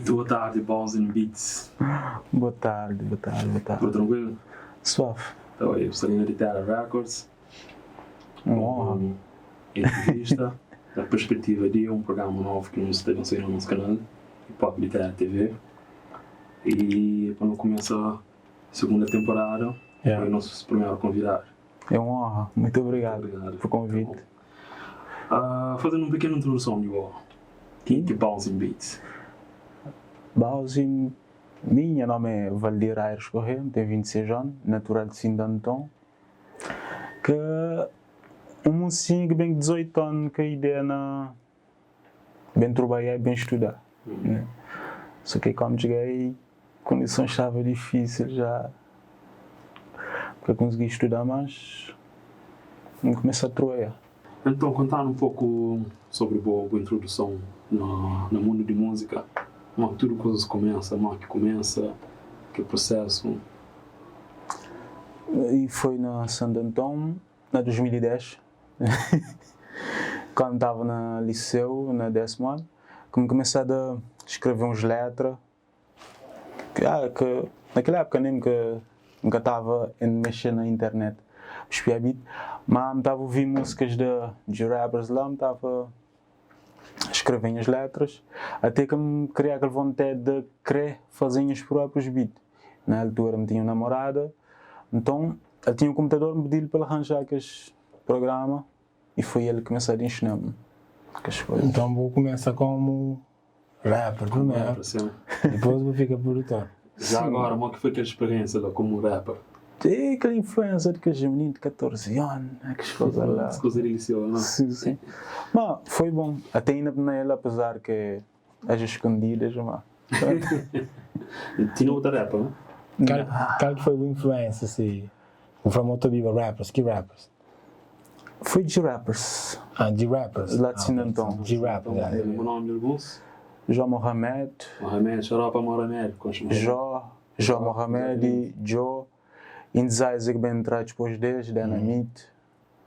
Muito boa tarde, Bons and Beats. Boa tarde, boa tarde, boa tarde. Tudo tranquilo? Suave. Então, eu sou de Terra Records. Uma honra. Entrevista da perspectiva de um programa novo que nós estamos no nosso canal, Hip Hop de Terra TV. E quando começa a segunda temporada, foi o nosso primeiro convidado. É uma honra. Muito obrigado, Muito obrigado. pelo convite. Fazendo uma pequena introdução de o que é Bouncing Beats. Bouncing, minha nome é Valdir Aires Corrêa, tenho 26 anos, natural de Santo Antão. Que um mocinho que bem 18 anos que a ideia na bem trabalhar e bem estudar. Né? Só que quando cheguei, condições estavam difíceis já para conseguir estudar mais, comecei a trabalhar. Então, contar um pouco sobre a boa introdução no mundo de música. Como tudo coisas começa, como que começa, que processo. E foi na Santo Antão, na 2010, quando estava na liceu, na décimo ano, que me comecei a escrever uns letras. Que naquela época nem que nunca estava a mexer na internet, espiar beat, mas me estava a ouvir músicas de rappers lá, me estava a escrever as letras, até que me criei aquela vontade de querer fazer os próprios beats. Na altura me tinha uma namorada, então ele tinha um computador, me pediu para arranjar aqueles programa e foi ele que começou a ensinar-me aquelas coisas. Então vou começar como rapper primeiro, rapper, sim. Depois vou ficar produtor. Já agora, como é que foi aquela experiência lá como rapper? Tem aquela influência de que os meninos de 14 anos, aquelas coisas lá. As coisas liceu, não? Sim. Mas foi bom. Até ainda nele, apesar que as escondidas, mas... Tinha outra rapper, não? Qual que foi a influência, assim? O famoso Biba rappers, que rappers? Foi de rappers. Ah, de rappers. Lá de Santo Antão. De rappers, é. Lembra o nome de alguns? João Mohamed. Mohamed, xaropa Mohamed. Jó Mohamed, Joe. Indesais que bem entrar depois deles, Dynamite.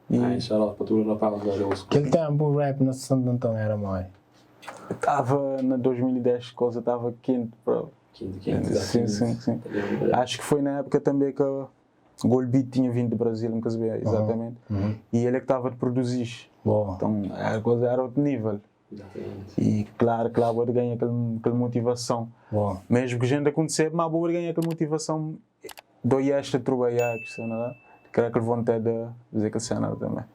E... Ah, xaropa, tudo rapaz, velho. Aquele tempo o rap no Santo Antão era mais. Estava na 2010, coisa estava quente, bro. Quente, quente. Sim. Acho que foi na época também que o Gold Beat tinha vindo do Brasil, não sabia exatamente. E ele é que estava de produzir. Boa. Então a coisa era outro nível. Exatamente. E claro, vou ganhar aquela motivação. Boa. Mesmo que a gente acontecer, mas vou ganhar aquela motivação do esta trabalhar, que cena lá, que era aquela vontade de fazer aquela cena também.